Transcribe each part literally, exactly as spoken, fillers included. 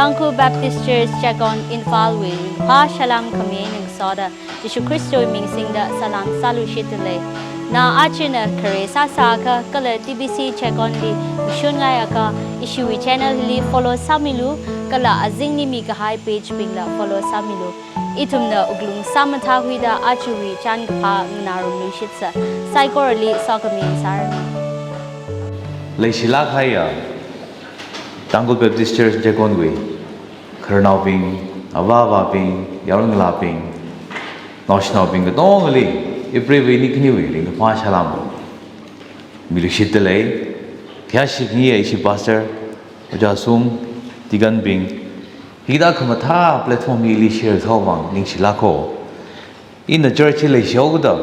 Tangkhul Baptist Church Checkon Imphal wui ringphā salam khami ngasoda Jishu Khristawui ming singda salam sāluishitdalei. Na ajana khare sāsākha kala T B C Checkon li mashunngaiakha ishiwui channel li follow sāmilu, kala azingli mikahai page bingla follow sāmilu. Ithumna wuklung sāmathākhuida ajawui chānkaphā nganārumluishitsa. Saikorali sokhami sāranu. Leishilāk kahaiya Tangkhul Baptist Church Checkon wui khararnaobing, avā avābing, yaron ngalābing, naoshinaobing katongali April wui ni khaniwui ringkaphā salam miluishitdalei. Khayāshi khangayi ishi pastor, ojā Sum, deacon bing, hithāda khamathā platform hili share sāhaowui vang ningshilāk haowa. Ina church hi leishihaoda,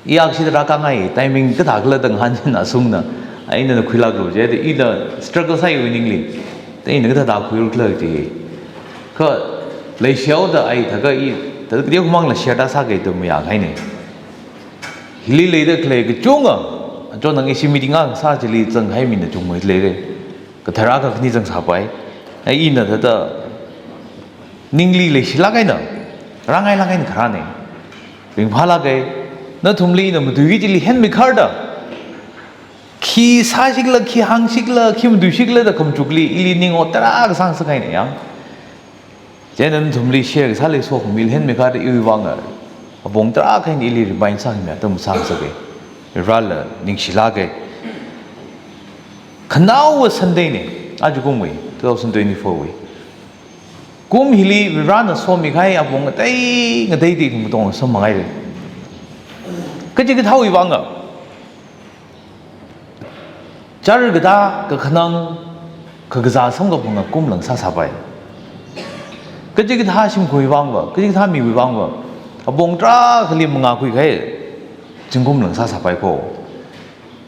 i akshida rākāngai, timing kathākhala da ngahān china sungna, ai ina khuilāklu jida, ina struggle sāi iwui ningli. Da ina kathāda khuirakhala ji. Kha leishihaoda ai thākha i, thākha kateokhamangla share da sāki da mayākahaina. Hili leida khalei kachunga, achon nang ishi meeting akha sā chili zanghai mina chungmei leira. Kathara kakhane zangsāpai. Ai ina thāda ningli leishilāk eina, rāngailāk eina kharāna. Ringphālāka, nathumli ina matuiki chili henmi kharda. Khi sāshikhala, khi hāngshikhala, khi matuishikhala da khamachukli ili ning ot tarākha sāngasakhaina yang. Chieina nathumli share kasāli sokhami henmi kharda iwui vang apong tarākha eina ili remind sāmi atam sāngasaka. Varela ningshilāka. Khanaowa Sunday na, ajakumwui, two thousand twenty-four wui. Kum hili Varena somikahai apong ngatei ngateida ithum katonga samphanghaira. Kachikathāwui vanga, char katā, kakhanang, kakazā samkaphanga kumla ngasāsāpai. Kachikathā shimkhurwui vangva, kachikathā miwui vangva, apong tarākhali mangā khuikahai zingkumla ngasāsāpai ko.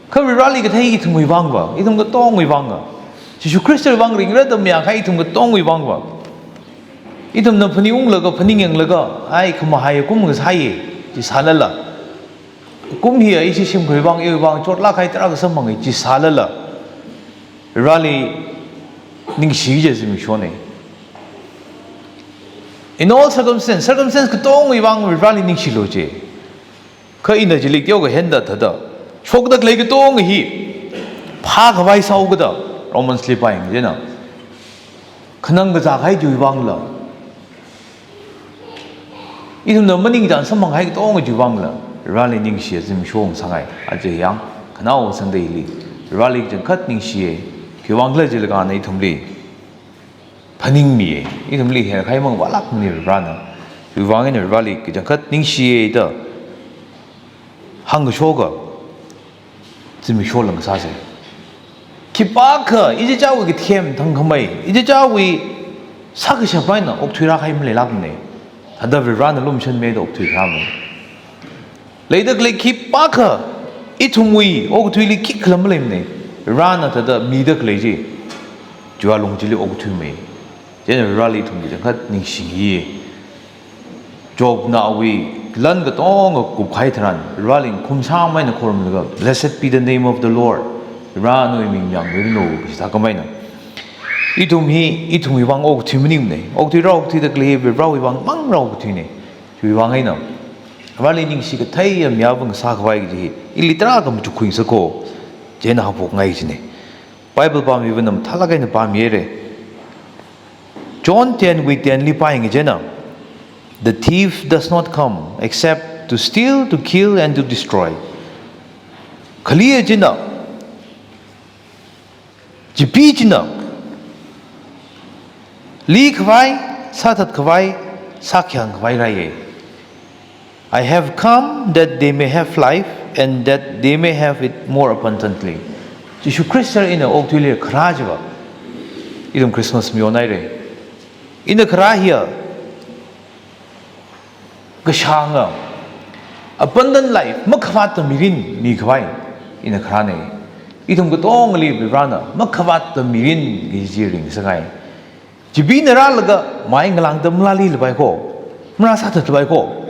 Kha Vareli kathei ithumwui vangva, ithum katongawui vangva, Jishu Khristawui vang ringra da mayākahai ithum katongawui vangva, ithumna phaningunglaga, phaningyanglaga, ai khamahai kum ngasāya, chi sālala, kum hiya ishi shimkhurwui vang, iwui vang chotlāk kahai tarākha samphanga, chi sālala, Vareli ningshi kaji zimikshona. In all circumstance, circumstance katongawui vang Vareli ningshilu ji. Kha ina chili teokha henda thāda, shokda khalei katonga hi phākhavai sāhaokida, Romans li pāyang china, khanang kazā kahai chiwui vangla, ithumna maningchān samphang kahai katonga chiwui vangla, Vareli ningshiya zimiksho ngasāngai. Aja yang, khanaowa Sunday li, Vareli kachangkhat ningshiya, khiwui vangkhala jilakha ana ithumli phaningmiya, ithumli hekahai mang vālākmana Varena. Chiwui vang eina Vareli kachangkhat ningshiya da hāngkashoka zimikshola ngasāsa. Khipākha ichichāwui kathem thangkhamei, ichichāwui sākashap eina okthuirākahai maleilākmana. Thāda Varena lumashanmida okthuikharāmana. Leida khalei khipākha ithumwui okathuili khikhala maleimana. Varena thāda mida khalei chi, chiwui alung chili okthuimei. Chieina Vareli ithum kachangkhat ningshiya. Jobna awui lan katonga kupkahai tharan, Vareli khumsāmeina khorumlaga, "Blessed be the name of the Lord." Vare nawui ming yangluiranu, kaji thākhameina. Ithum hi, ithumwui vang okathui maningmana. Okathuira, okathuida khalei hi Varewui vang mangra okathuina. Chiwui vang eina, Vareli ningshi katheiya mi avā ngasākhavai kaji hi ili tarākha machukkhuingasaka, chieina haophokngai kajina. Bible pāmiva mathālāk eina pāmihaira. John ten wui ten li pāyang china, "The thief does not come except to steal, to kill, and to destroy." Khali china, chipi china, likhavai, sāthatkhavai, sākhayangkhavai rāya. "I have come that they may have life and that they may have it more abundantly." Jishu Khrista ina okathuili kharā chiva, ithum Christmas mayonhaira. Ina kharā hiya kashanga, abundant life, makhavāta mirin mikhavai ina kharāna. Ithum katongali Varena makhavāta mirin kaji chi ringngasakngai. Chipina rālaga mai ngalāngda malālilapai ko, marāsāthatpai ko,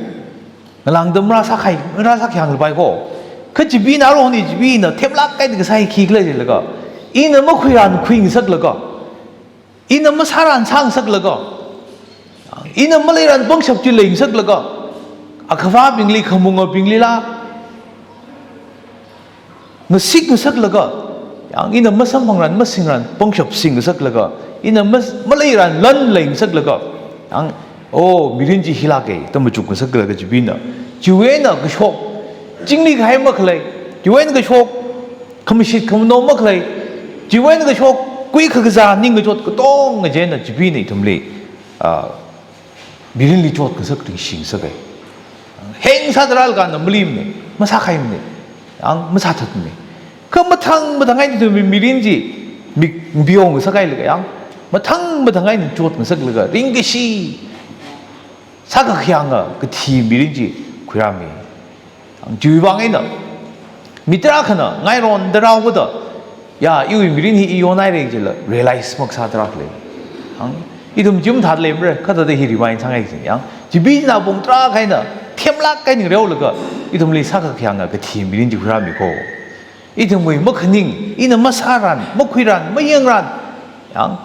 ngalāngda marāsākhai, marāsākhayanglapai ko. Kha chipina aro ni, chipina themlāk kaida kasā hi khikhala jilaga, ina makhuirān khuingasaklaga, Ina masāran sāngasaklaga, ina maleiran pangshap chi leingasaklaga, akhavābingli khamungabinglila ngasikngasaklaga, yang ina masamphangran masingran pangshap singngasaklaga, ina mas-, maleiran lan leingasaklaga, yang, oh, mirin chi hilāke da machukngasaklaga chibingna, chiwui eina kashok, chingri kahai makhalei, chiwui eina kashok, khamashit khamano makhalei, chiwui eina kashok, kuikha kazā ningkachot katonga chieina chibingna ithumli, ah, mirinli chotngasak ringshingngasakai. Heng sāda rālaga na malimane, masākahaimane, yang masāthatmane. Kha mathang mathang eina ithumwui mirin chi, mik, mibing ngasakailaga yang, mathang mathang eina chotngasaklaga, ringkashi, sākakayānga kathi mirin chi khuirāmi. Ang chiwui vang eina, mi tarākhana ngaironda rāhaoda, ya, iwui mirin hi i yonhaira jila, realize makasā tarākha lei. Ang, ithum chi mathāda leimara, kha thāda hi remind sāngai chi, yang, chibingna pung tarākha eina, themlāk eina ringreolaga, ithumli sākakayānga kathi mirin chi khuirāmi ko. Ithumwui makhaning, ina masāran, makhuiran, mayangran, yang,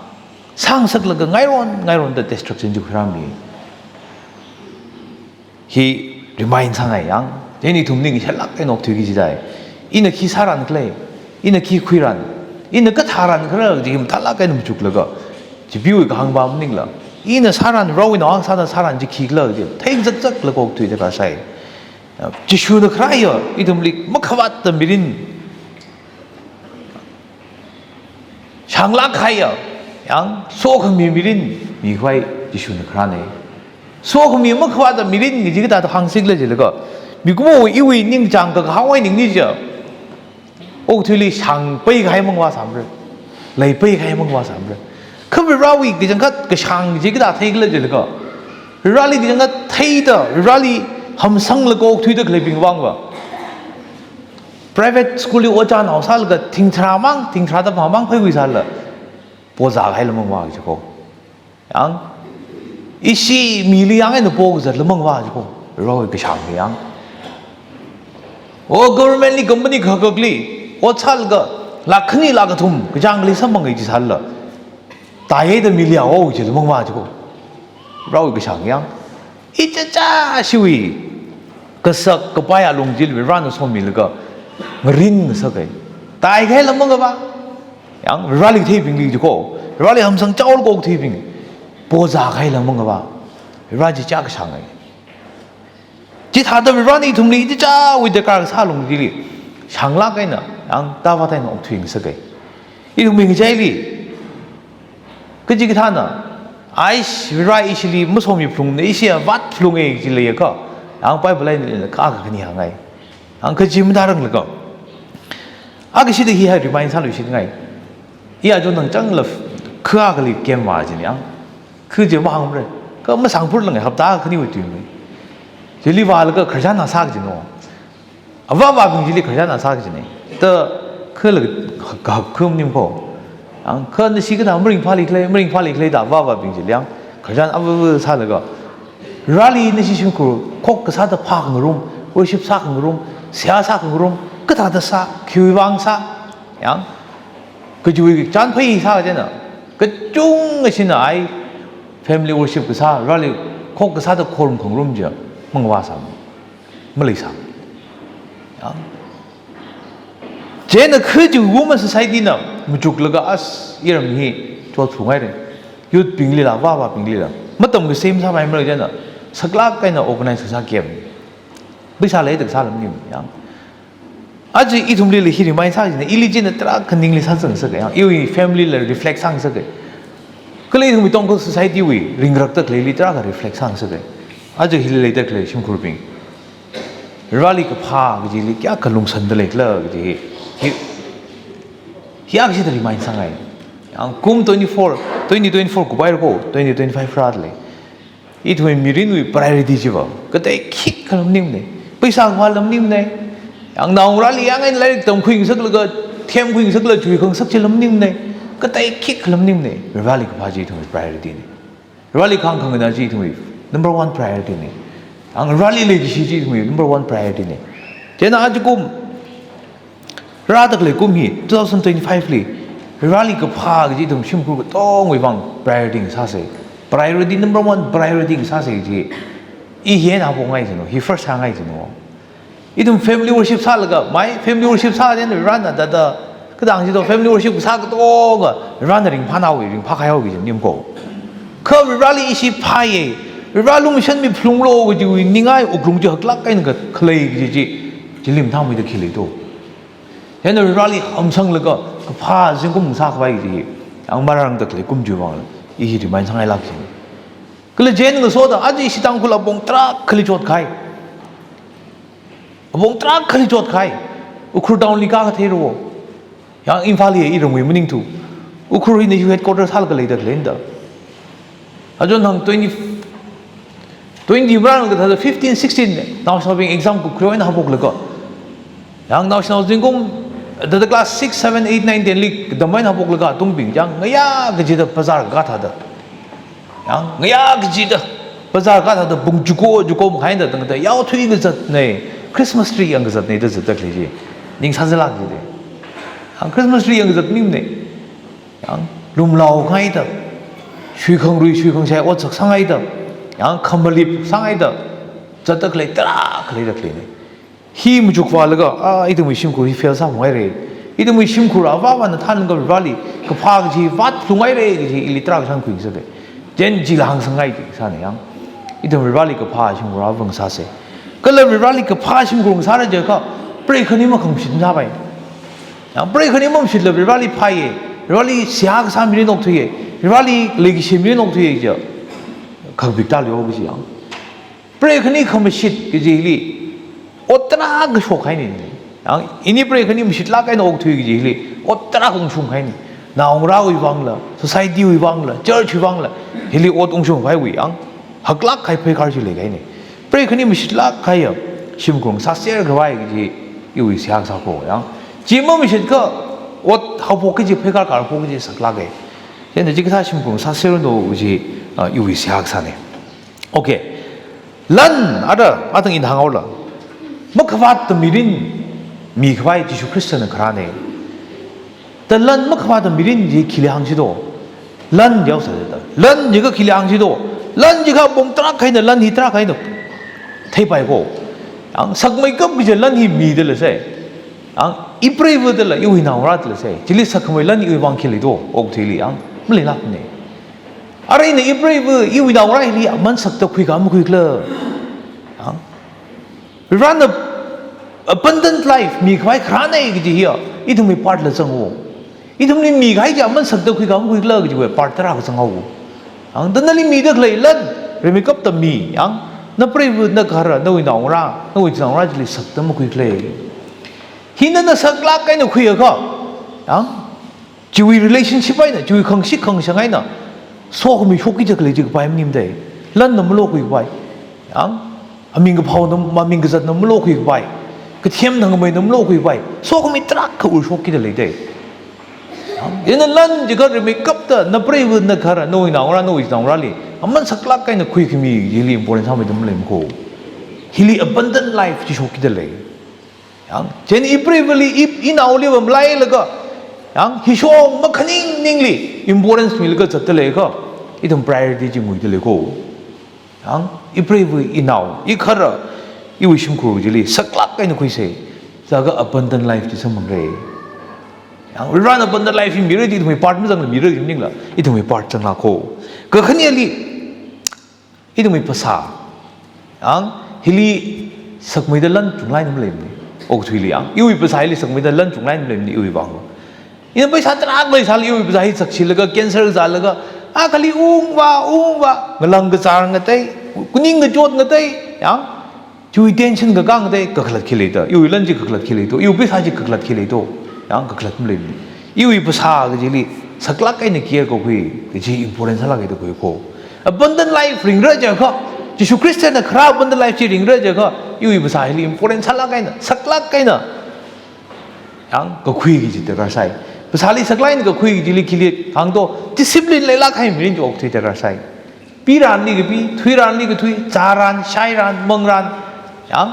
sāngasaklaga ngairon, ngaironda destruction chi khuirāmi. Hi remind sāngai yang, chieina ithum ning shalāk eina okthuiki jidai. Ina khi sāran khalei, ina khi khuiran, ina kathāran khala, chi mathālāk eina machuklaga, chibiwui kahāngva maningla, ina sāran, Varewui eina sāda sāran chi khikhala, chi theizakzaklaga okthuida kasai. Jishuna kharāya, ithumli makhavātta mirin shānglāk kahaiya, yang, sokhami mirin mikhavai Jishuna kharāne. Sokhami makhavātta mirin kaji kathāda hāngsikhala jilaga, mikumo iwui ningchāng kakahāngwui ningli ja, okathuili shāngpai kahai mangva sāmara, leipai kahai mangva sāmara. Kha Varewui kachangkhat kashāng chi kathā theikhala jilaga, Vareli kachangkhat theida, Vareli hamsanglaga okthuida khaleibing vangva, private school li ojānao sālaga thingtharā mang, thingtharāda phamang phaiwui sālala, pozā kahaila mangva jiko. Yang, ishi mili yang eina pokazatla mangva jiko. Varewui kashāng hi yang. O government li company khakakli, ot sālaga, lakh khani lakh kathum, kachāng kali samphang kaji sālala, taihaida mili haowa jila mangva jiko. Varewui kashāng yang. Ichichā shiwui kasak kapai alung chili Varena somilaga ngarin ngasakai. Taikahaila mangva. Yang Vareli theibingli jiko. Vareli hamsang chaolaga okathuibing. Pozā kahaila mangva. Vare chichā kashāngai. Chithāda Varena ithumli ichichāwui darkar kasā alung chili shānglāk eina, yang tāvāt eina okthui ngasakai. Ithumwui ngachaili kaji kathāna, aish, Vare ishili masomi phalungna, ishi avāt phalunge jilaga, yang Bible eina kha kakhane hāngai. Yang kaji mathāranglakha, akha shida hi hai remind sāluishitngai. I aja nang changla kha akhali kemva jin yang. Kha chi mahāngmara. Kha masāngphurlangai, hapta khaniwui tuimei. Chili vālaga khararchan sā kajino. Avāvābing chili khararchan sā kajine. Ta khala kahap khum nim ko. Ang kha nashi kathā maringphāli khalei, maringphāli khalei da avāvābing chili yang khararchan avāvā sālaga, Vareli nashi shimkhur khok kasāda phākhangarum, worship sākhangarum, seihā sākhangarum, kathāda sā, khiwui vang sā, yang, kachiwui chānphai sā kajina, kachungkha shina ai family worship kasā, Vareli khok kasāda khorumkhangarum chi mangva sā, maleisā. Ya. Chieina kha chi Women Society na machuklaga as iram hi chotphungaire. Youth binglila, avāvābinglila matam kasem sāpaimara chieina saklāk eina organize kasā camp. Paisa leida kasā lam nim yang. Aja ithumlila hi remind sā kajina, ili chieina tarākha ningli sāzang sāka yang, iwui family la reflect sāngasakai. Kala ithumwui Tongkhul society wui ringrakta khaleili tarākha reflect sāngasakai. Aja hili leida khalei shimkhurbing, Vareli kaphā kajili kayākha lungsānda leikhala kaji hi, hi, hi akha shida remind sāngai. Yang kum twenty-four, twenty twenty-four kuphaira ko, twenty twenty-five rāda lei. Ithumwui mirinwui priority chiva katei khikha lam nimane. Paisa kavā lam nimane. Yang naongarāli yang eina lairik tamkhuingasaklaga, themkhuingasaklaga chuikhangasak chi lam nimane. Katei khikha lam nimane. Vareli kaphā chi ithumwui priority ne. Vareli khāngkhanganā chi ithumwui number one priority ne. Yang Vareli leikashi chi ithumwui number one priority ne. Chieina aja kum, rāda khalei kum hi, two thousand twenty-five li, Vareli kaphā kaji ithum shimkhur katongwui vang priority ngasāsa. Priority number one, priority ngasāsa kaji. I hi eina haophokngai jinu, hi first sāngai jinu. Ithum family worship sālaga, mai family worship sāda Varena thāda, katang chito family worship sā katonga, Varena ringphānaowui, ringphākahaihaoki jinu ko. Kha Vareli ishi phāya, Vare lukhamashan miphalunglu kajiwui ningai wuklung chi haklāk eina khalei kaji chi, chili mathāmeida khi leito. Chieina Vareli hamsanglaga, kaphā zingkum sākhavai chi, yang marāngda khalei kum chiwui vang, i hi remind sāngailāk jinu. Kala chieina ngasoda, aja ishi Tangkhul apong tarākhali chotkahai. Apong tarākhali chotkahai. Ukhrul town li kākathei ro. Yang Imphal hi i ramwui maningthu. Ukhrul hina U N headquarter sālaga leida khalei da. Aja hāng twenty, twenty marāngda thāda fifteen, sixteen, naoshinaobing exam khuikhareo eina haophoklaga. Yang naoshinao zingkum, thāda class six, seven, eight, nine, ten li katama eina haophoklaga atungbing, yang ngayā kachida bazar kāthāda. Yang ngayā kachida bazar kāthāda pung chuko, chuko makhai eina tangda yaothui kazatna, Christmas tree yangkazatna da zatda khalei chi. Ning sāzālāk jida. Yang Christmas tree yangkazat maningmana. Yang lumlaongaida, shuikhangrui shuikhanshai ot saksanghaida, yang khamalip sanghaida, zatda khalei tarākha leida khaleina. Hi machukvālaga, a, ithumwui shimkhur hi fail sāphungaira. Ithumwui shimkhur avāvana thānlaga Vareli kaphā kaji vātphungaira kaji ili tarākha shānkhui sāda. Chieina chila hāngsangngai kasāna yang. Ithum Vareli kaphā shimkhur avā ngasāsa. Kala Vareli kaphā shimkhur ngasāra jiakha, preikhani makhamashit masāpai. Yang preikhani makhamashitla Vareli phāya, Vareli seihā kasā mirin okthuiya, Vareli leikashi mirin okthuiya chi, kakapik tāli o kaji yang. Preikhani khamashit kajili, ot tarākha shokhaina. Yang ini preikhani mashitlāk eina okthui kajili, ot tarākha ungshunghaina. Naongarāwui vangla, society wui vangla, church wui vangla, hili ot ungshungkhavaiwui yang haklāk kahai pheikar chi leikahaina. Preikhani mashitlāk kahaiya shimkhur sāserkhavai kaji iwui seihā kasā ko yang. Chi mamashitkha ot haophok kaji, pheikar haophok kaji saklāka. Chieina chikathā shimkhur sāserranu kaji, a, iwui seihā kasāna. Okay. Lan, ada, atang ina hānghaola. Makhavāta mirin mikhavai Jishu Khristana kharāna. Da lan makhavāta mirin chi khili hāngsi do. Lan jihaosa da. Lan jiakha khili hāngsi do. Lan jiakha apong tarākha eina, lan hi tarākha eina theipai ko. Yang sakmeikap kaji lan hi midala sai. Yang ipreiva dala, iwui naongarā dala sai. Chili sakhamei lan iwui vang khi leido, okathuili yang maleilākmana. Arui ina ipreiva, iwui naongarā hili aman sakda khuika makhuikhala. Yang Varena abundant life mikhavai kharāna kaji hiya, ithumwui part la zanga. Ithumli mikahai chi aman sakda khuika makhuikhala kajiwui part tarākha zanghaowa. Yang da nali mida khalei lan, rimeikapta mi, yang napreiva, nagahara, nawui naongarā, nawui chinaongarā chili sakda makhuikhala. Hi nana saklāk eina khuiakha, yang chiwui relationship eina, chiwui khangashik khangashang eina, sokhami shokkida khalei chi kapai maningmada. Lanna malokhuikapai. Yang aming kaphāona, aming kazatna malokhuikapai. Kathemna khameina malokhuikapai. Sokhami tarākha ur shokkida leida. Yang ina lan jiakha rimeikapta, napreiva, nagahara, nawui naongarā, nawui chinaongarāli aman saklāk eina khuikhami chili important sāmeida maleimana ko. Hili abundant life chi shokkida lei. Yang, chieina ipreivali, i, inaoliva malailaga, yang hishong makhaning ningli importance milaga zatda leiakha, ithum priority chi nguida lei ko. Yang ipreiva, inao, igahara, iwui shimkhur chili saklāk eina khuisa. Chiakha abundant life chi samphangra. Yang Varena abundant life hi mira chi ithumwui part mazangla, mira chi maningla, ithumwui part zangla ko. Kakhaneli, ithumwui phasā. Yang hili sakmeida lan chunglaina maleimana. Okathuili yang, iwui phasā hili sakmeida lan chunglaina maleimana iwui vang. Ina paisa tarākha leisālala iwui phasā hi sakshilaga, cancer zālaga, akhali ungvā, ungvā, ngalang kazār ngatei, kuning kachot ngatei, yang chiwui tension kakā ngatei, kakhalat khi leida, iwui lan chi kakhalat khi leido, iwui paisa chi kakhalat khi leido, yang kakhalat maleimana. Iwui phasā kajili saklāk eina care kakhui kaji important sālāka da khui ko. Abundant life ringra jiakha, Jishu Khristana kharā abundant life chi ringra jiakha, iwui phasā hili important sālāk eina, saklāk eina, yang kakhui kaji darkar sai. Phasāli saklāk eina kakhui kajili khili hāngdo, discipline leilāk kahai mirin chi okthui darkar sai. Piranli kapi, thuiranli kathui, chāran, shairan, mangran, yang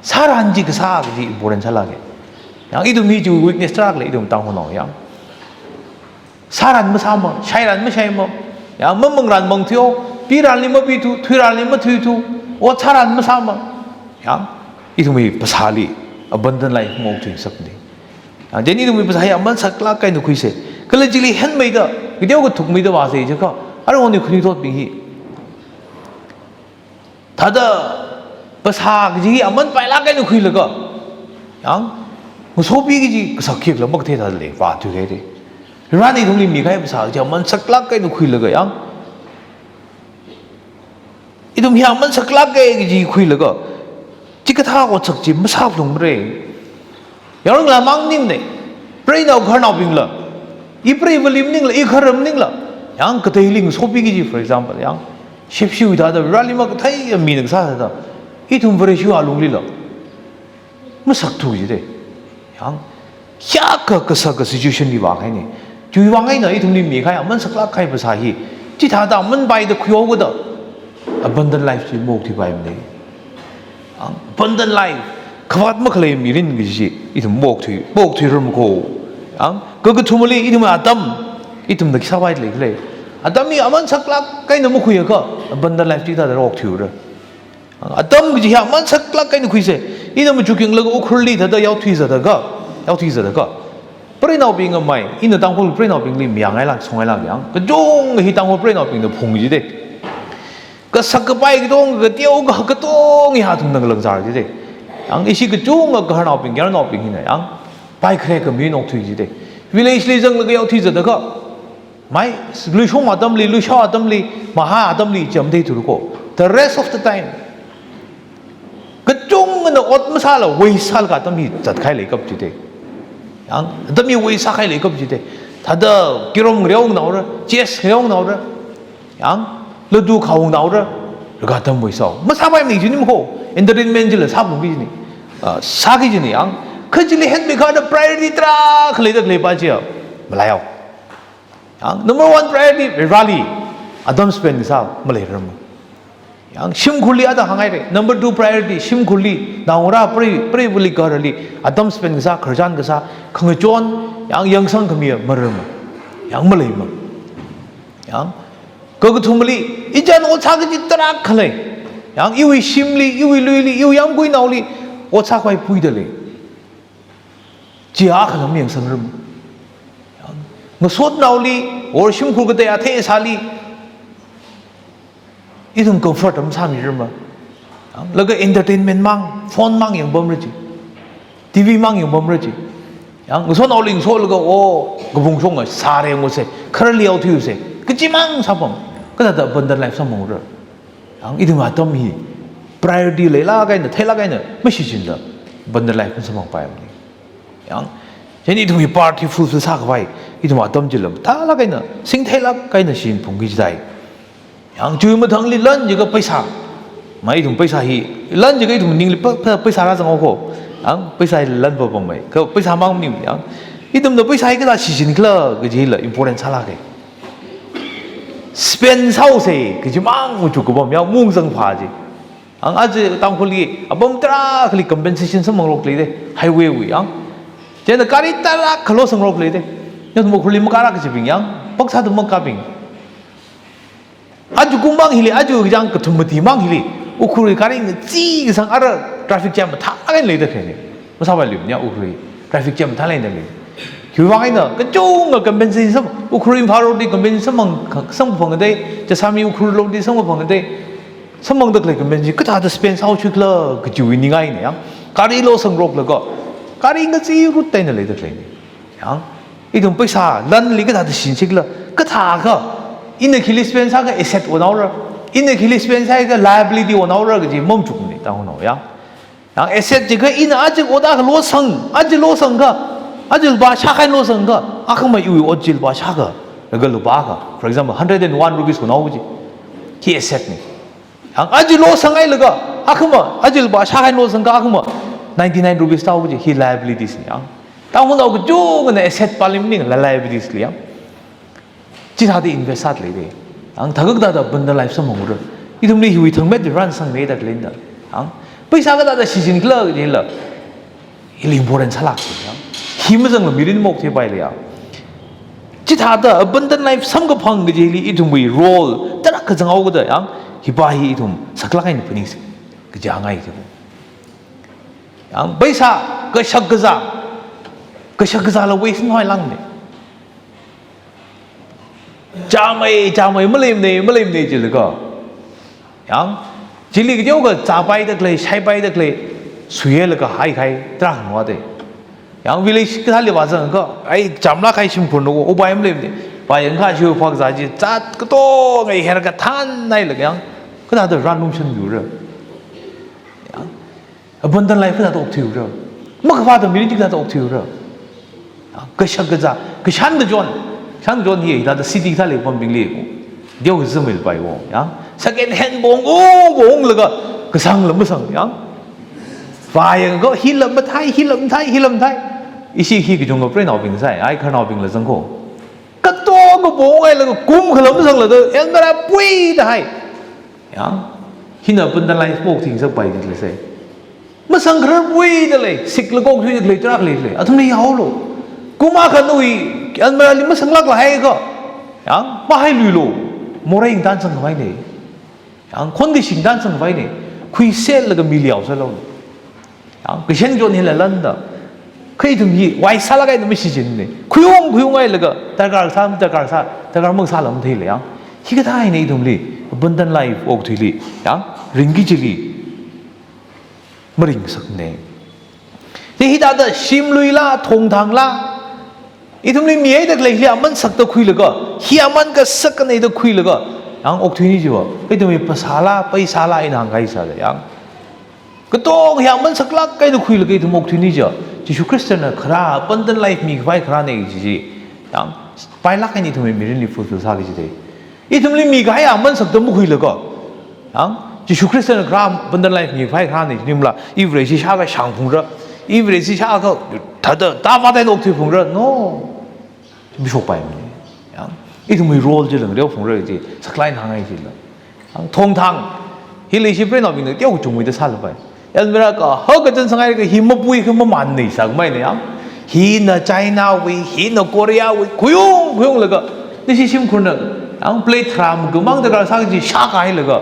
sāran chi kasā kaji important sālāka. Yang ithum hi chi weakness tarākha lei ithum Tangkhulnao yang. Sāran masāma, shairan mashaima, ya, mamangran mangthuiyo, piranli mapithu, thuiranli mathuithu, ot sāran masāma, ya, ithumwui phasāli abundant life maokthuingasakna. Ya, chieina ithumwui phasā hi aman saklāk eina khuisa. Kala chili henmeida, kateokha thukmeida vāsa jiakha, aruihon khanuithotbing hi. Thāda phasā kaji hi aman pailāk eina khuilaga, yang, ngasopi kaji kasak khikhala makathei thāda lei, vāthuihaira. Varena ithumli mikahai phasā kaji aman saklāk eina khuilaga, yang, ithum hi aman saklāk kaji khuilaga, chikathā otsak chi masāphalungmara. Yaronla mang maningmana, preinao gaharnaobingla, i preiva̱li maningla, i gahar maningla, yang, kateili ngasopi kaji, for example, yang, shepshiwui thāda Vareli makathei mina kasā thāda, ithum Vareshiwui alunglila masakthu jida. Yang, kayākha kasaka situation li vākahaina. Chiwui vang eina ithumli mikahai aman saklāk kahai phasā hi, chithāda aman paida khuihaokida, abundant life chi maokthuipaimana. Yang, abundant life, khavāt makhalei mirin kaji chi ithum maokthui, maokthuirarmako. Yang, kakathumali ithum atam, ithumna khi sāpai leikhala? Atam hi aman saklāk eina makhuiakha, abundant life chithāda okthuira. Atam kaji hi aman saklāk eina khuisa. Ina machukinglaga Ukhrulli thāda yaothui zat akha, yaothui zat akha, preinaobing amai, ina Tangkhul preinaobingli mayāngailāk, songailāk, yang, kachungkha hi Tangkhul preinaobingna phung jida. Kasak kapai katonga, kateokha katonga hi athumna ngalangzar jida. Yang, ishi kachungkha gaharnaobing, gaharnaobing hina, yang, paikhare kami okthui jida. Village li zanglaga yaothui zat akha, mai, luishong atamli, luishao atamli, mahā atamli chi matheithura ko. The rest of the time, kachungkhana ot masāla waste sālaga atam hi zatkahai leikap jida. Yang, atam hi waste sākahai leikap jida. Thāda carrom ngareongnaora, chess ngareongnaora, yang, ludo khaungnaora, laga atam waste sāo. Masāpaimana jinimako, entertainment chila sāphalungki jina. Ah, sāki jina, yang, kha chili henmikha thāda priority tarākha leida khaleipa chiya malaiyao. Yang, number one priority, Vareli atam spend kasā maleirarma. Yang, shimkhurli ada hānghaira. Number two priority, shimkhurli, naongarā prei, preiva̱li gaharli atam spend kasā, khararchan kasā, khangachon, yang, yangsang khamiya mararma. Yang, maleima. Yang, kakathumali, ichan ot sā kaji tarākha lei. Yang, iwui shimli, iwui luili, iwui yāmguinaoli ot sākhavai puida lei. Chi akhala mayangsangrarma. Ngasotnaoli, or shimkhur katei athei asāli, ithum comfort masāmirarma. Laga entertainment mang, phone mang yangpamra chi, T V mang yangpamra chi. Yang, ngasotnaoli ngasolaga, o, kapung shonga sāra yanguse, khararli yaothuiuse, kachimang sāpam. Kathāda abundant life sāmara. Yang, ithum atam hi priority leilāk eina, theilāk eina mashichinla abundant life masamphangpaimana. Yang, chieina ithumwui part hi fulfill sākhavai, ithum atam chila mathālāk eina, singtheilāk eina shichinphungki jidai. Yang, chiwui mathangli lan jiakha paisa. Mai, ithum paisa hi, lan jiakha ithum ningli pa, pa, paisa rāzanghaoko. Yang, paisa hi lan papam mai. Kha paisa mang maning, yang, ithumna paisa hi kathāda shichinkhala kajila important sālāka. Spend sāhaosa kajimang machuk kapam, yang, maungzangpha chi. Ang aja Tangkhulli apam tarākhali compensation samphangluikhala da, highway wui, yang. Chieina gari tarākha losanglukhala da. Yang, Ukhrulli makāra kajibing, yang, paksāda makābing. Aja kummang hili, aja kachāng kathum mati mang hili, Ukhrulli gari ngachee kasang ara traffic jam mathālāk eina leida khaleina. Masāpailui, yang, Ukhrulli traffic jam mathālāk eina lei. Khiwuivang eina, kachungkha compensation sam, Ukhrul Imphal road li compensation samphang, samphangda, Jessami Ukhrul road li samphangda, samphangda khalei compensation kathāda spend sāhaochikhala kajiwui ningai eina, yang, gari losangluklaga, gari ngacheerut eina leida khaleina. Yang, ithum paisa lanli kathāda shichinchikhala, kathākha, ina khili spend sākha asset onaora, ina khili spend sākha liability onaora kaji mamachukmana, Tangkhulnao, yang. Yang, asset jiakha ina aja ot akha losang, aja losangkha, aja lupā shākha eina losangkha, akhama iwui ot chi lupā shākha, laga lupā akha, for example, hundred and one rupees onao kaji, hi asset na. Yang, aja losanghailaga, akhama, aja lupā shākha eina losangkha, akhama ninety-nine rupees tāo kaji, hi liabilities na, yang. Tangkhulnao kachungkhana asset pali maningla liabilities li, yang. Chithāda invest sāda leida. Yang, thākha kathāda abundant life samphangra. Ithumli hiwui thangmet rāngasakngaida khaleina. Yang, paisa kathāda shichinkhala kajila, hili important sālāka, yang. Hi mazangla mirin maoktheipaila, yang. Chithāda abundant life samkaphang kajili ithumwui role tarākha zanghaokada yang, hipa hi ithum saklāk eina phaningsi kaja ngai jibo. Yang paisa kashak kazā, kashak kazāla waste ngai lāngna. Chāmei, chāmei, maleimana, maleimana jilaga. Yang, chili kateokha chāpaida khalei, shaipaida khalei, suilaga haikahai, tarākha ngarāda. Yang village kathāli vāzangakha, ai, chāmlāk kahai shimkhurna ko, upai maleimana. Vāyangakha shiwui phākazā chi, zat katonga herkathan hailaga yang, kathāda ran lumshan biura. Yang, abundant life kathāda okthuira. Makaphāda mirin chi kathāda okthuira. Kashak kazā, kashan kachon. Kashan kachon hi hithāda city kathāli pambingli ko. Teokha zimilu pai ko. Yang, second hand bong, bong, bonglaga, kasangla masang, yang. Vāyangakha, hila mathei, hila mathei, hila mathei. Ishi hi kachungkha preinaobing sai, ai khararnaobingla zang ko. Katonga bonghailaga kum khalam sangla da, almirah puida hai. Yang, hina abundant life pok thing sak pai di lei sai. Masang khararpuida lei, sikla kokthuida lei, tarākha lei lei. Athumli haolu. Kum akha nawui almirahli masanglākla haikha. Yang, mahailuilu. Morei ngatansang khavai lei. Yang, khon kashi ngatansang khavai lei. Khuiserlaga mili yaosālu. Yang, kashan kachon hila lānda. Kha ithum hi, wai sālāk eina mashichinna. Khuiung, khuiung hailaga, darkar sā, darkar sā, darkar makasāla matheila yang. Hikathā eina ithumli, abundant life okthuili, yang, ringki chili maringngasakna. Chi hithāda shimluila, thongthangla, ithumli mihaida khaleili aman sakta khuilaga, hi aman kasak khanei da khuilaga, yang okthuini chiva, ithumwui phasāla, paisāla, ina hāngkahai sāda, yang. Katonga hi aman saklāk eina khuilaga ithum okthuini chiva, Jishu Khristana kharā, abundant life mikhavai kharāna chi chi, yang, pailāk eina ithumwui mirinli fulfill sāki jida. Ithumli mikahai aman sakta makhuilaga. Yang, Jishu Khristana kharā abundant life mikhavai kharāna chi maningla, i Vareshi shākha shāngphungra, i Vareshi shākha thāda, tāvāda okthuiphungra, no. Mishokpaimana. Yang, ithumwui role chila ngareophungra chi, saklāk eina hāngngai chila. Yang, thongthang, hili ishi preinaobingna teokha chungmeida sālapai. Almirah kahak kazan sāngai ka hi mapui kha mamānna sākhameina yang. Hina China wui, hina Korea wui, khuiung, khuiunglaga. Nashi shimkhurna, yang plate tharā makhamang darkar sā kaji shākahailaga.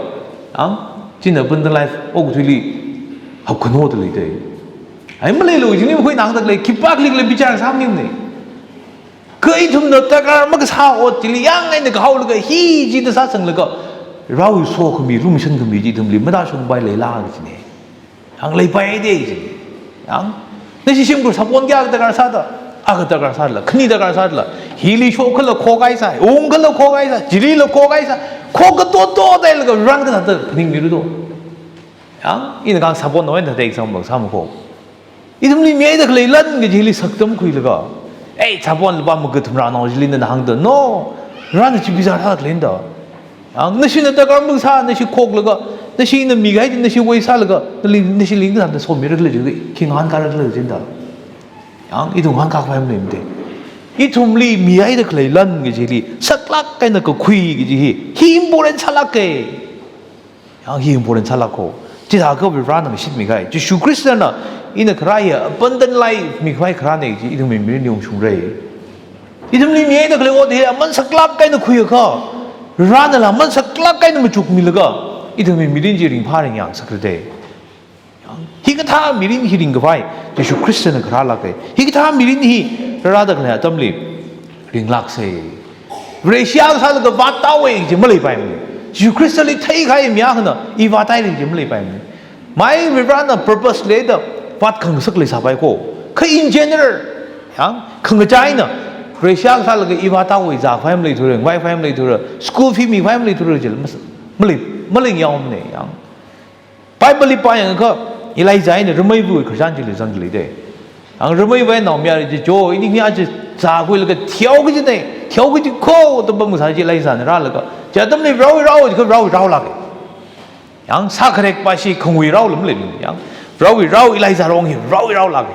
Yang, china abundant life okthuili hapkhano da leida. Ai maleilu, chili makhuinangda lei, khipākhala bichar sāmaningmana. Kha ithumna darkar makasā ot chili yang eina kahaolaga hi chida sāsanglaga, Varewui sokhami, lumshankhami chi ithumli matāshungpai leila kajina. Yang leipai da chi. Yang, nashi shimkhur sabon kayākha darkar sāda, akha darkar sāla, khani darkar sāla, hili shokakhala khokahai sā, ungkhala khokahai sā, chilila khokahai sā, khok katoto dailaga ran kathāda phaningmiru do. Yang, ina kahāng sabon no eina thāda example sāma ko. Ithumli mihaida khalei lan kaji hili sakta makhuilaga. Ei, sabon lupā makathum rānao chili nana hāngda. No, ran chi bichar sāda khaleina da. Yang, nashina darkar makasā, nashi khoklaga, nashina mikahai chi nashi waste sālaga, nali, nashili kathāda somira khala chi, khi ngahānkara khala chi da. Yang, ithum ngahānkakhavai maleimana. Ithumli mihaida khalei lan kaji hili, saklāk eina kakhui kaji hi, hi important sālāka. Yang hi important sālāk ko. Chithākha Varena ngashitmikahai. Jishu Khristana ina kharā hi abundant life mikhavai kharāna chi ithumwui mirinli ungshungra. Ithumli mihaida khalei ot hi aman saklāk eina khuiakha, Varenala aman saklāk eina machukmilaga, ithumwui mirin chi ringphā ringyāng sakrada. Yang, hikathā mirin hi ringkhavai, Jishu Khristana kharālāka. Hikathā mirin hi rārāda khalei atamli ringlāksa. Vareshi akha sālaga vāthaowa chi maleipaimana. Jishu Khristali theikahai mi akhana, i vāthaira chi maleipaimana. Mai Varena purpose leida vātkhangasak leisapai ko. Kha in general, yang, khangachā eina, Vareshi akha sālaga i vāthaowa zākhavai maleithura, ngaikhavai maleithura, school fee mikhavai maleithura jila, mas-, malei, maleingayaomana, yang. Bible li pāyangakha, Elijah eina rameiva khararchan chili zangda leida. Ang rameiva eina naomayara chi, cho, ini hi aja zākhuilaga thihaoki jina, thihaoki ji kho, da pamkasā chi Elijahna rālaga. Chi atamli Varewui rao, chi kha Varewui raolāka. Yang sākharek pā shi khangui raola maleimana, yang. Varewui rao Elijah rong hi Varewui raolāka.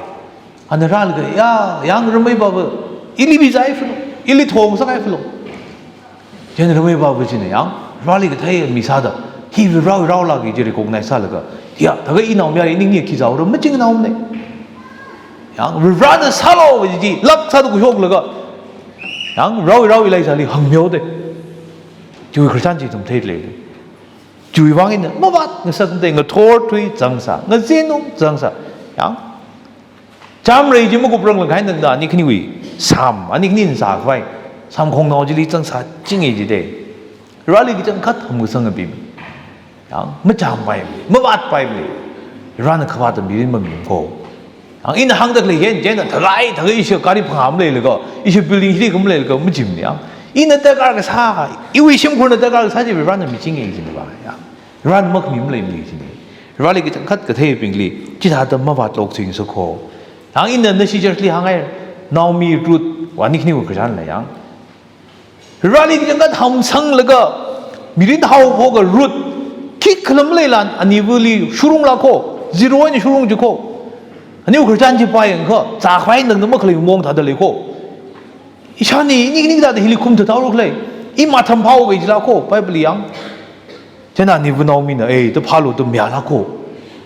Ana rālaga, ya, yang rameipava, ili bizaifalo, ili thongsakhai falo. Chieina rameipava china yang, Vareli kathei mi sāda, hi Varewui raolāka chi recognize sālaga, ya, thākha inaomayara ini hi khi zāora, machinanaomana. Yang, Varena sālu kaji chi, lāk sāda khuishoklaga, Yang, rao, rao ilai sāli hāngmihaoda. Chiwui Christian chi ithum theilei. Chiwui vang ina mavātngasakda ngathor tui zangsā, ngazinung zangsā. Yang, chāmrei chi makuprang lāngkhaina da, ani khaniwui sam, ani khani sākhavai sam khongnao chili zangsā chinga jida. Vareli kachangkhat hamkasang apim. Yang, machāmpaimana, mavātpaimana. Varena khavāt mirin mamimana ko. Yang, ina hāngda khalei hi, chieina thakai, thakai ishi gari phangā maleilaga, ishi building hili kha maleilaga, majimana yang. Ina darkar kasā, iwui shimkhurna darkar kasā chi Varena michinga jina va. Yang, Varena makhami maleimana jina. Vareli kachangkhat katheibingli, chithāda mavātlu okthuingasaka ko. Yang, ina nashi church li hāngngai, Naomi, Ruth, va ani khaniwui Christian la yang. Vareli kachangkhat hamsanglaga, mirin haophoka Ruth, khikhala maleila anivali shurungla ko, zero eina shurung chi ko. Aniwui Christian chi pāyangakha, zākhavai nangna makhalei maong thāda lei ko. Ishāna, ini, ini thāda hili khumthathaora khala, i matham phao kajila ko, Bible yang. Chieina aniva Naomina, eh, da phālu da mayāla ko.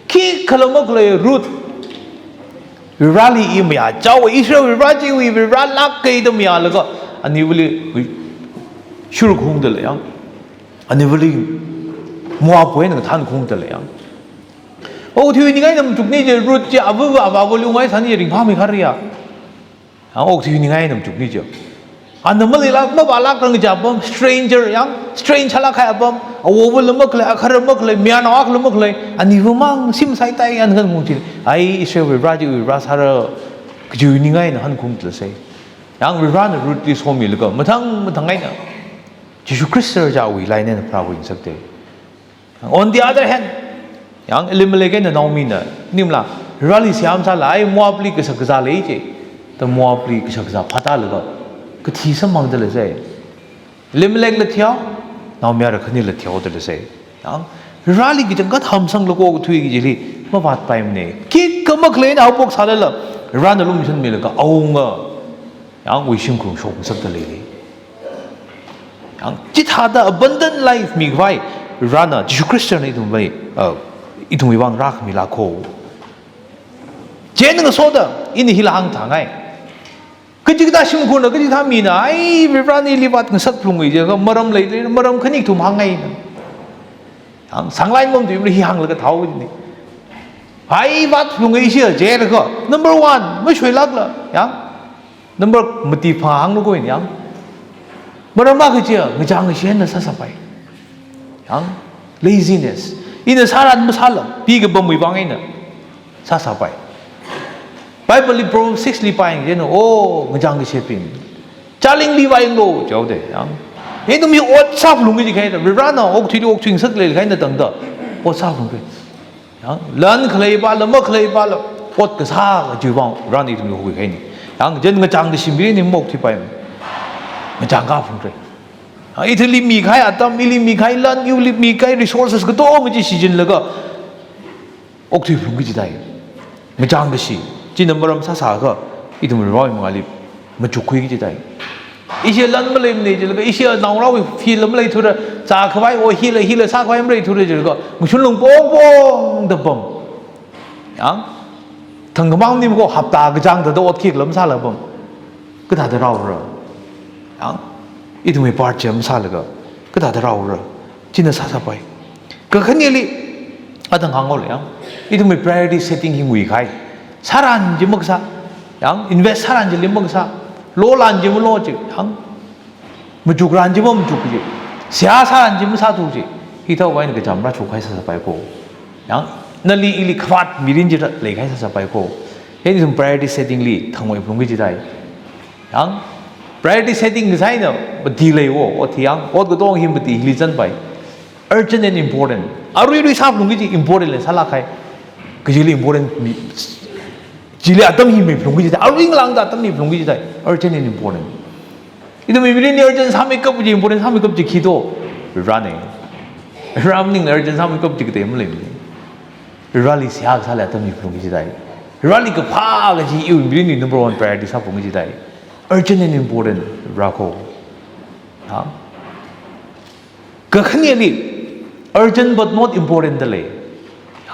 Khikhala makhalei Ruth. Vareli i mayāchao, Israelwui Vare chiwui Varelāka da mayālaga, anivali shurung khungda lei yang. Anivali Moabwui eina ngathān khungda lei yang. Okthuiningai namchukna chi Ruth chi, avava avāvali ungngai sāni ringphāmei kharya. Yang, okthuiningai namchukna chi. Ana maleila, mavālākrang kaji apam, stranger yang, strange sālāk kahai apam, awovala makhalei, akhara makhalei, mayarnao akhala makhalei, aniva mang shim saitai yang khan mungchi. Ai, Israelwui Vare chiwui Vare sāra, kajiwui ningai eina hankhung tla sai. Yang, Varena Ruth li somilaga, mathang, mathang eina Jishu Khrista chāwui laina eina pharākhuingasakda. On the other hand, yang Elimelek eina Naomina, nimla, Vareli seihā masāla, ai Moabli kashak kazā lei chi, da Moabli kashak kazā phātālaga, kathi samphangda lei sai. Elimelekla thihao, Naomi ara khanila thihaoda lei sai. Yang, Vareli kachangkhat hamsanglaga okthui kajili, mavātpaimana. Khikha makhaleina haophok sālala, Varena lumashanmilaga, awunga, yang wui shimkhur shokngasakda lei. Yang, chithāda abundant life mikhavai, Varena, Jishu Khristana ithumwui, uh, ithumwui vang rākhamila ko. Chieina ngasoda, ina hila hāngthāngai. Kachikathā shimkhurna, kachikathā mina, ai, Varena ili vātngasak phalunga jiakha, maram lei, lei, maram khani kathum hāngngaina. Yang, sanglai mamtui mri hi hānglaga thao ni. Ai, vātphalunga ishi jiakha, number one, mashoilākla, yang. Number mati phangā hānglu ko ina yang. Maram akha chiya, ngachang kashi eina sāsāpai. Yang, laziness. Ina sāran masāla, pikapamwui vang eina sāsāpai. Bible li Proverbs six li pāyang chieina, oh, ngachang kashibing, chālingli vāyanglu, jihaoda, yang. Ithum hi ot sāphalunga jikhaida, Varena okthuili okthuingasak leikhaina tangda, ot sāphalunga. Yang, lan khalei pala, makhalei pala, ot kasā kajiwui vang, Varena ithumli hokhuikhaina. Yang, chieina ngachang kashi mirin hi maokthuipai. Ngachang kaphalungra. Yang, ithumli mikahai atam, ili mikahai lan, iwuili mikahai resources katonga chi shichinlaga, okthui phalunga jidai. Ngachang kashi, china maram sāsākha, ithum Varewui mangāli machukkhui kajidai. Ishi lan maleimana jilaga, ishi naongarāwui field maleithura, zākhavai, o hila, hila sākhavai maleithura jilaga, ngashun lung pongpongda pam. Yang, thangkhamang nim ko hapta kachāng thāda ot khikha lam sāla pam. Kathāda rāura. Yang, ithumwui part chi masālaga, kathāda rāura. China sāsāpai. Kakhaneli, atang hānghaola yang. Ithumwui priority setting hi nguikahai. Sāran chi makasā. Yang, invest sāran chili makasā. Lolan chi malo chi. Yang, machukran chi mamachuk chi. Seihā sāran chi masāthu chi. Hithāwui eina kacham rāchuk kahai sāsāpai ko. Yang, nali ili khavāt mirin chi rā leikahai sāsāpai ko. Hithum priority setting li thangwui phalunga jidai. Yang, priority setting kasā eina mati lei wo, ot hi yang, ot katonga hi mati hili zanpai. Urgent and important. Aruirui sāphalunga chi important lei sālāk kahai. Kajili important mi, chili atam hi miphalunga jidai. Arui ngalāngda atam miphalunga jidai. Urgent and important. Ithumwui mirinli urgent sāmeikap chi, important sāmeikap chi khi to. Varena. Vare maningla urgent sāmeikap chi katei maleimana. Vareli seihā kasāli atam miphalunga jidai. Vareli kaphā kaji iwui mirinli number one priority sāphalunga jidai. Urgent and important, Vare ko. Ha? Kakhaneli, urgent but not important da lei.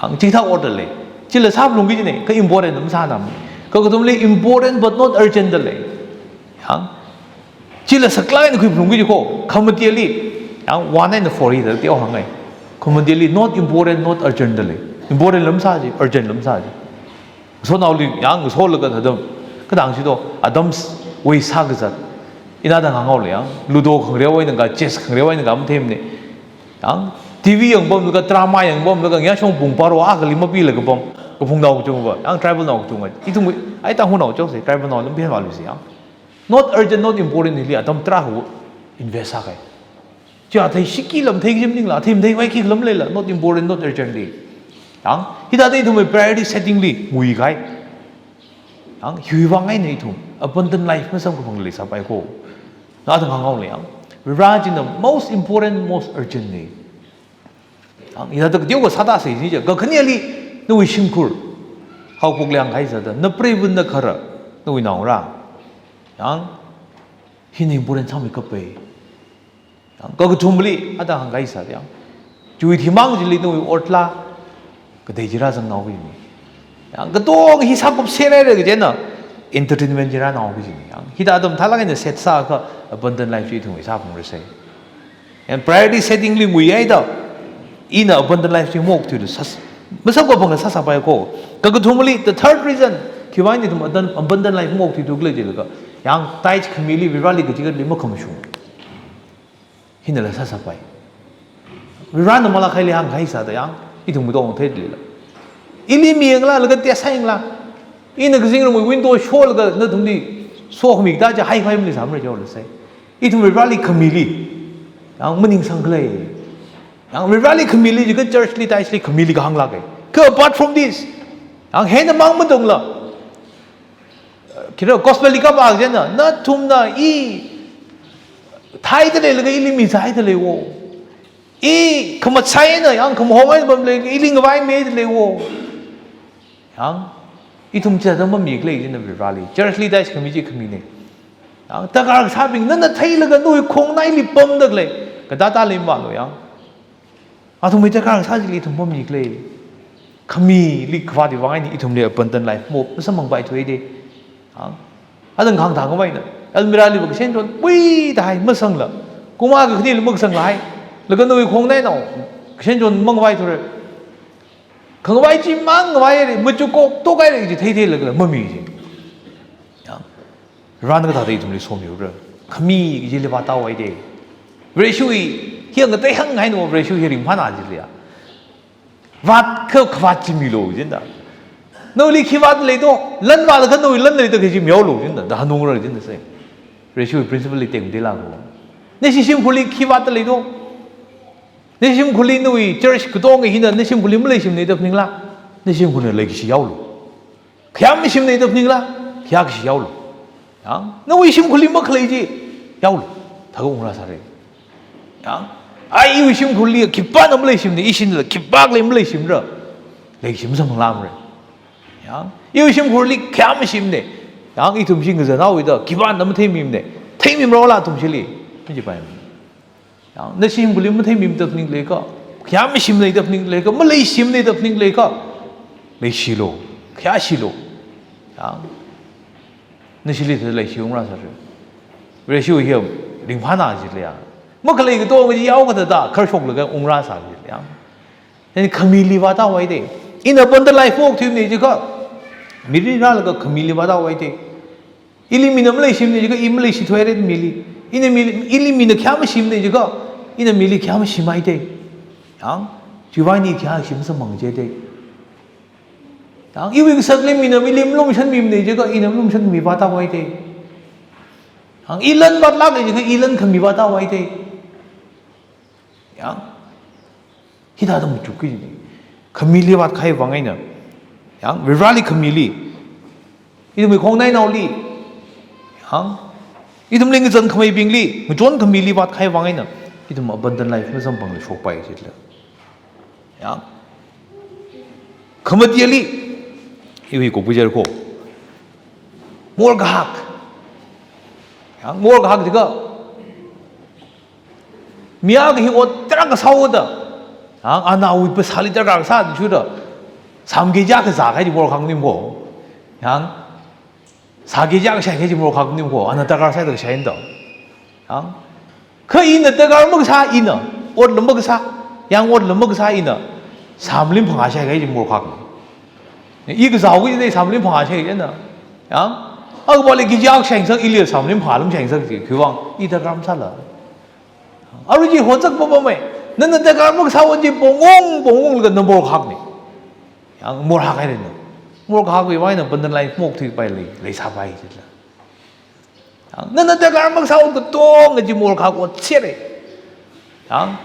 Yang, chithā ot da lei. Chila sāphalunga jina, kha important masāna. Kakathumli important but not urgent da lei. Yang, Chila saklāk eina khuiphalungki ji kho, khamateli, yang one and four hi da teo hāngngai. Khamateli not important, not urgent da lei. Important lam sā ji, urgent lam sā ji. Sonaoli yang solaga thadam, kadang chi do, adamwui sā kazat. Ina da ngangao le yang, ludo khangareo eina ka, chess khangareo eina ka mathemne. Yang T V yangpamlaga, drama yangpamlaga, ngayā shong pung baro akhali mapilaga pam, kaphungnao kachungva, yang tribal nao kachungva. Ithum, ai Tangkhulnao chokse, tribal nao lam phenvāluise yang. Not urgent, not important hili atam tarākha invest sākahai. Chi athei shiki lam thei kajim ningla, athei mathei vai khi lam leila, not important, not urgently. Yang, hithāda ithumwui priority setting li nguikahai. Yang, hiwui vang eina ithum abundant life masamkaphang leisāpai kho. Na da ngangao le yang. Vare china most important, most urgent ne. Yang, hithāda kateokha sāda sei ji, kakhaneli, nawui shimkhur. Haophokli hāngkahai sāda, na preivun na khara, nawui naongarā. Yang, hina important sāmi kapai. Yang, kakathumli, ada hāngkahai sāda yang. Chiwui thimang chili nawui otla, katei chi rāzangnao kajine. Yang, katonga hi sākupserhaira kajina, entertainment chi rānao kajine. Yang, hithāda atam thalāk eina set sākha abundant life chi ithumwui sāphalungrasai. And priority setting li nguihaida, ina abundant life chi maokthuilu sas-, masamkaphangla sāsāpai kho. Kakathumli, the third reason, khiwui vang eina ithum adan-, abundant life maokthuitu khala jilaga, yang tithe khamili, Vareli kachikatli makhamashung. Hinala sāsāpai. Varena malakhaili hāngkahai sāda yang, ithum katonga theilila. Ili miyangla, laga test sāyangla. Ina kazingramwui window sholaga nathumli sokhami kathā chi haihai maleisāmara jihaolasai. Ithum Vareli khamili, yang maningsang khalei. Yang Vareli khamili jiakha church li, tithe li khamili kahāng lāka. Kha apart from this, yang hina mang matungla, khira gospel li kapā kajina, nathumna i thāida leilaga ili michāda leiwo. I khamat sāhaina, yang khamahong eina pamlei, ili ngavaimeida leiwo. Yang, ithum chithāda mami khalei jina Vareli. Church li tithe khami chi khamine. Yang, darkar kasābing nana theilaga nawui khongnaili pamda khalei, kathāda leimalo yang. Athumwui darkar kasā chili ithum pammi khalei. Khamili khavātwui vang eina ithumli abundant life mo, masamphangpaithuwa de. Yang, adang khangthang kamaina. Almirah liva kashen chonwui da hai masangla. Kuma kakhaneli makasangla hai. Laga nawui khongnainao kashen chon mangavaithura. Khangavai chi mangavaire, machuk koktok haire chi theitheilaga mami ji. Yang, Varena kathāda ithumli somiura. Khami kajili vāthaowa de. Vareshiwui, hi ngatei hānghaina Vareshiwui hi ringphāna jili ya. Vātkha khavāt chi milo jina. Nawuili khi vātleido, lan vātkha nawui lan leida khi chi mihaolu jina, da hanungra jina sai. Vareshiwui principle li tengdela ko. Nashi shimkhurli khi vātleido. Nashi shimkhurli nawui church katonga hina nashi shimkhurli maleishimane da phaningla, nashi shimkhurna leikashi yaolu. Khayā mashimane da phaningla, khayā kashi yaolu. Yang, nawui shimkhurli makhalei chi yaolu. Thākha ungrāsāra. Yang, ai iwui shimkhurli khipāna maleishimane, ishila khipākhala maleishimra. Leikashi masamphanglamara. Yang, iwui shimkhurli khayā mashimane. Yang, ithum shingazanhaowa da, khipāna matheimimane. Theimimrala athum shili. Majipaimane. Yang, nashi shimkhurli matheimimane da phaningleiakha, khayā mashimane da phaningleiakha, maleishimane da phaningleiakha, leishilu, khayāshilu. Yang, nashili thāda leishi ungrāsāra. Vareshiwui hi ringphāna jili ya. Makhalei katonga chi yao kathāda, kharshoklaga ungrāsā jili ya. Yang, khamili vāthaowa de. Ina abundant life maokthuimane jiakha, mirin rālaga khamili vāthaowa de. Ili mina maleishimane jiakha, i maleishithuihaira mili. Ina mili, ili mina khayā mashimane jiakha, ina mili khayā mashimhaida. Yang, chiwui vang eina khayāshi masamphang jida. Yang, iwui ngasakli mina ili malumshanmimane jiakha, ina malumshanmi vāthaowa de. Yang, i lan vātlāka jiakha, i lan khami vāthaowa de. Yang, hithāda machukki jine. Khamili vātkahai vang eina. Yang, Vareli khamili. Ithumwui khongnainaoli. Yang, ithumli ngazan khameibingli, ngachon khamili vātkahai vang eina. Ithum abundant life masamphangla shokpai jila. Yang, khamateli, iwui kokpujar ko. Morkahak. Yang, morkahak jiakha, mi akha hi ot tarākha sāhaoda. Yang, anaowui phasāli darkar sāda chuda. Sāmkei jiakha zākahai chi morkahak nim ko. Yang, sākei jiakha shaikahai chi morkahak nim ko. Ana darkar sāda shaida. Yang, kha ina darkar makasā ina, otla makasā, yang otla makasā ina, sāmalim phangā shai kahai chi morkhakna. I kazāo kajina sāmalim phangā shai kajina. Yang, akapali kiji ak shai ngasak, ili sāmalim phangā lam shai ngasak chi, khiwuivang, i darkar masāla. Arui chi honsak papamei, nana darkar makasā ot chi pongong, pongong laga na morkhakna. Yang, morkhak hairanu. Morkhak wui vang eina abundant life maokthuipai lei, leisāpai jila. Yang, nana darkar makasā ot katonga chi morkhak ot sere. Yang,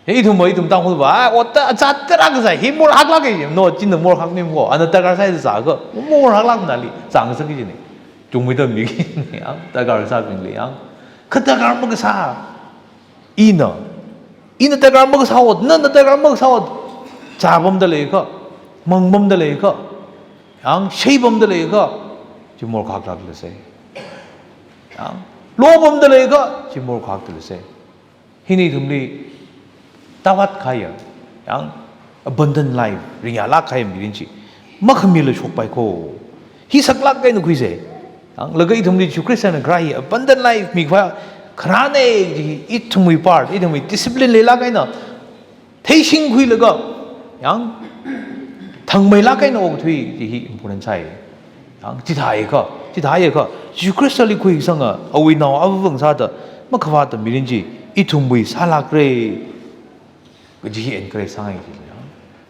he ithum va, ithum Tangkhul va, a, ot ta, a, zat tarākha zai, hi morkhaklāka, no, china morkhak mi ko, ana darkar sāi zākha, morkhaklākna li, zang sāki jina. Chungmeida miki, yang, darkar sābingli, yang. Kha darkar makasā, ina, ina darkar makasā ot, nana darkar makasā ot, zāpamda leikha, mangpamda leikha, yang, sheipamda leikha, chi morkhaklākla sai. Yang, lopamda leikha, chi morkhakla sai. Hina ithumli tāvāt kahaiya, yang, abundant life, ringyālāk kahaiya mirin chi makhamila shokpai ko. Hi saklāk eina khuisa. Yang, laga ithumli Jishu Khristana kharā hi abundant life mikhavai kharāna kaji hi ithumwui part, ithumwui discipline leilāk eina, theishingkhuilaga, yang, thangmeilāk eina okthui kaji hi important sai. Yang, chithāakha, chithāakha, Jishu Khristali khuisanga, awui nao avāva̱ sāda, makhavāta mirin chi ithumwui sālākra kaji hi encourage sāngai chi. Yang,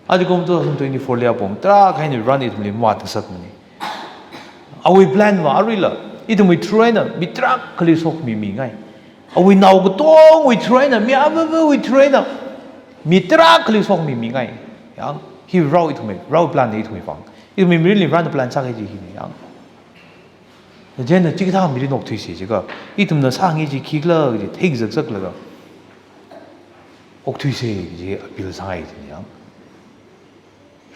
aja kum two thousand twenty-four li apong tarākha eina Varena ithumli mavātngasakmana. Awui plan va aruila ithumwui through eina mi tarākhali sokhami mingai. Awui nao katongwui through eina, mi avāva̱wui through eina, mi tarākhali sokhami mingai. Yang, hi Vare ithumwui, Vare plan na ithumwui vang. Ithumwui mirinli Varena plan sākahai chi hina, yang. Chieina chikathā mirin okthuisa jiakha, ithumna sāngai chi khikhala kaji theikazak zaklaga okthuisa kaji appeal sāngai chi, yang.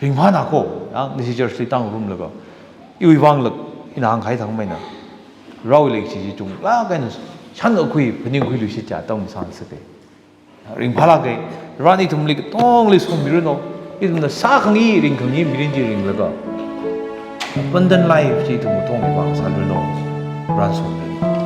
Ringphāna ko, yang, nashi church li tangrumlaga, iwui vang lak, ina hāngkahai thangmeina, Varewui leikashi chi chunglāk eina shānkakhui, phaningkhuiluishit chi atam sāngasaka. Ringphālāka, Varena ithumli katongli somiranu, ithumna sākhangai, ringkhangai mirin chi ringlaga, abundant life chi ithum katongwui vang sālanu, Varena somi.